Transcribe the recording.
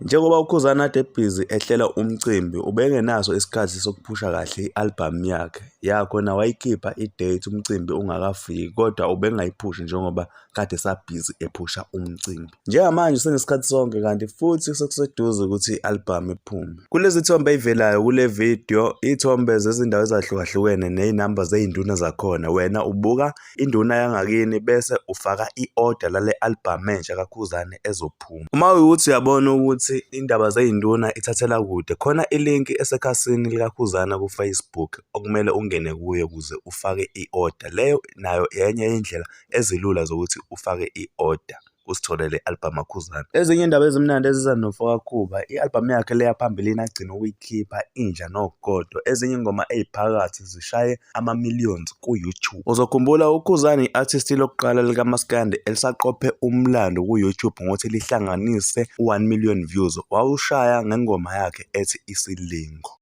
Njengoba uKhuzani ade ebhizi ehlela umcimbi, ubengenaso isikhathi sokuphusha kahle i-albhamu yakhe. Ya khona wayikhipha i-date umcimbi ungakafiki kodwa ubengayiphushi njengoba kade esabhizi ephusha umcimbi. Njengamanje usenesikhathi sonke kanti futhi sekuseduze ukuthi i-albhamu iphume. Kulezi thombe ey'velayo kule video, iy'thombe zezindawo ezahlukahlukene ney'namba zey'nduna zakhona. Wena ubuka induna yangakini bese ufaka i-oda lale albhamu entsha kaKhuzani ezophuma. Uma kuwukuthi uyabona ukuthi indaba zey'nduna ithathela kude, khona ilinki esekhasini likaKhuzani ku-Facebook okumele ungene kuyo ukuze ufake i-oda. Leyo nayo enye yey'ndlela ezilula zokuthi ufake i-oda usitholele i-albhamu kaKhuzani. Ezinye iy'ndaba ezimnandi eziza noMfokaKhuba, i-albhamu yakhe le yaphambilini agcina ukuyikhipha Inja Nogodo, ezinye iy'ngoma ey'phakathi zishaye ama-millions ku-YouTube. Uzokhumbula uKhuzani i-artist lokuqala likamaskandi elisaqophe umlando ku-YouTube ngokuthi lihlanganise u-1 million views, wawushaya ngengoma yakhe ethi Isilingo.